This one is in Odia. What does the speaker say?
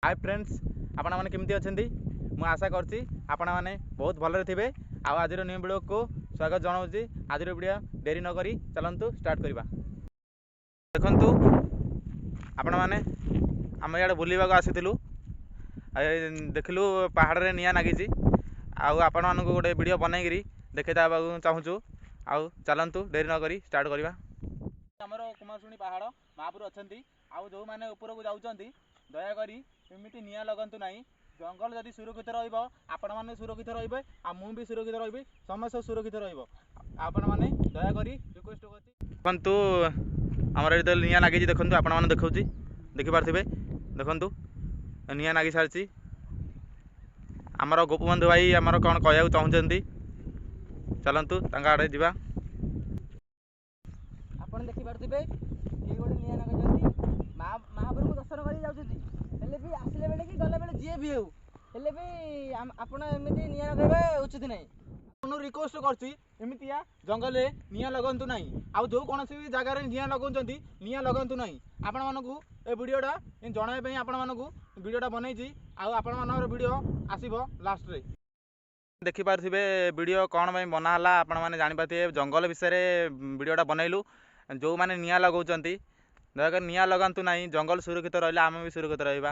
ହାଏ ଫ୍ରେଣ୍ଡସ୍, ଆପଣମାନେ କେମିତି ଅଛନ୍ତି? ମୁଁ ଆଶା କରୁଛି ଆପଣମାନେ ବହୁତ ଭଲରେ ଥିବେ। ଆଉ ଆଜିର ନ୍ୟୁ ଭିଡ଼ିଓକୁ ସ୍ୱାଗତ ଜଣାଉଛି। ଆଜିର ଭିଡ଼ିଓ ଡେରି ନକରି ଚାଲନ୍ତୁ ଷ୍ଟାର୍ଟ କରିବା। ଦେଖନ୍ତୁ ଆପଣମାନେ, ଆମେ ଇଆଡ଼େ ବୁଲିବାକୁ ଆସିଥିଲୁ ଆଉ ଦେଖିଲୁ ପାହାଡ଼ରେ ନିଆଁ ଲାଗିଛି। ଆଉ ଆପଣମାନଙ୍କୁ ଗୋଟେ ଭିଡ଼ିଓ ବନେଇକିରି ଦେଖାଇ ଦେବାକୁ ଚାହୁଁଛୁ। ଆଉ ଚାଲନ୍ତୁ ଡେରି ନକରି ଷ୍ଟାର୍ଟ କରିବା। ଆମର କୁମାରଶୁଣି ପାହାଡ଼ ମହାପୁରୁ ଅଛନ୍ତି। ଆଉ ଯେଉଁମାନେ ଉପରକୁ ଯାଉଛନ୍ତି, ଦୟାକରି ଏମିତି ନିଆଁ ଲଗାନ୍ତୁ ନାହିଁ। ଜଙ୍ଗଲ ଯଦି ସୁରକ୍ଷିତ ରହିବ, ଆପଣମାନେ ସୁରକ୍ଷିତ ରହିବେ ଆଉ ମୁଁ ବି ସୁରକ୍ଷିତ ରହିବି, ସମସ୍ତେ ସୁରକ୍ଷିତ ରହିବ। ଆପଣମାନେ ଦୟାକରି ରିକ୍ୱେଷ୍ଟ କରୁଛି। ଦେଖନ୍ତୁ, ଆମର ଏଠି ନିଆଁ ଲାଗିଛି। ଦେଖନ୍ତୁ ଆପଣମାନେ, ଦେଖାଉଛି, ଦେଖିପାରୁଥିବେ। ଦେଖନ୍ତୁ, ନିଆଁ ଲାଗି ସାରିଛି। ଆମର ଗୋପବନ୍ଧୁ ଭାଇ ଆମର କ'ଣ କହିବାକୁ ଚାହୁଁଛନ୍ତି, ଚାଲନ୍ତୁ ତାଙ୍କ ଆଡ଼େ ଯିବା। ଆପଣ ଦେଖିପାରୁଥିବେ, କେହି ଗୋଟେ ନିଆଁ ଲଗାଇଛନ୍ତି। ମା ମହାପ୍ରଭୁଙ୍କୁ ଦର୍ଶନ କରି ଯାଉଛନ୍ତି, ହେଲେ ବି ଆସିଲା ବେଳେ କି ଗଲା ବେଳେ ଯିଏ ବି ହେଉ, ହେଲେ ବି ଆପଣ ଏମିତି ନିଆଁ ଲଗାଇବା ଉଚିତ ନାହିଁ। ମୁଁ ରିକ୍ୱେଷ୍ଟ କରୁଛି, ଏମିତିଆ ଜଙ୍ଗଲରେ ନିଆଁ ଲଗାନ୍ତୁ ନାହିଁ। ଆଉ ଯେଉଁ କୌଣସି ବି ଜାଗାରେ ନିଆଁ ଲଗାଉଛନ୍ତି, ନିଆଁ ଲଗାନ୍ତୁ ନାହିଁ। ଆପଣମାନଙ୍କୁ ଏ ଭିଡ଼ିଓଟା ଜଣାଇବା ପାଇଁ ଆପଣମାନଙ୍କୁ ଭିଡ଼ିଓଟା ବନେଇଛି। ଆଉ ଆପଣମାନଙ୍କର ଭିଡ଼ିଓ ଆସିବ ଲାଷ୍ଟରେ। ଦେଖିପାରୁଥିବେ, ଭିଡ଼ିଓ କ'ଣ ପାଇଁ ବନା ହେଲା ଆପଣମାନେ ଜାଣିପାରୁଥିବେ। ଜଙ୍ଗଲ ବିଷୟରେ ଭିଡ଼ିଓଟା ବନେଇଲୁ। ଯେଉଁମାନେ ନିଆଁ ଲଗାଉଛନ୍ତି, ଦୟାକରି ନିଆଁ ଲଗାନ୍ତୁ ନାହିଁ। ଜଙ୍ଗଲ ସୁରକ୍ଷିତ ରହିଲେ ଆମେ ବି ସୁରକ୍ଷିତ ରହିବା।